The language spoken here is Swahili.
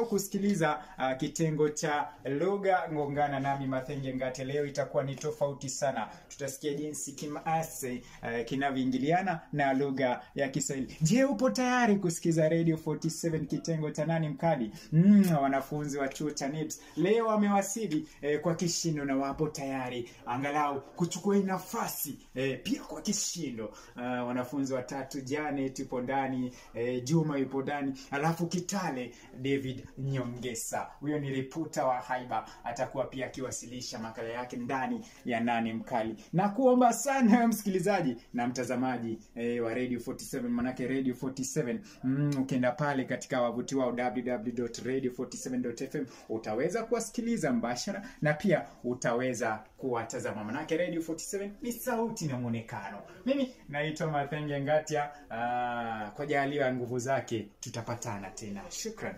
Kusikiliza kitengo cha lugha ngongana nami Mathenge Ngate. Leo itakuwa ni tofauti sana, tutasikia jinsi Kimaasai kinavyoingiliana na lugha ya Kiswahili. Je, upo tayari kusikiza Radio 47 kitengo cha nani mkali? Wanafunzi wa chuo cha NIBS leo wamewasili kwa kishindo na wapo tayari angalau kuchukua nafasi pia kwa kishindo. Wanafunzi watatu, Janet yupo ndani, Juma yupo ndani, alafu Kitale David Nyongesa, huyo ni ripota wa Haiba, atakuwa pia akiwasilisha makala yake ndani ya nani mkali. Na kuomba sana wewe msikilizaji na mtazamaji wa Radio 47, manake Radio 47 ukienda pale katika wavuti wao www.radio47.fm utaweza kuwasikiliza mbashara na pia utaweza kuwatazama, manake Radio 47 ni sauti na mwonekano. Mimi naitwa Mathenge Ngatia. Kwa jaliwa ya nguvu zake tutapatana tena. Shukran.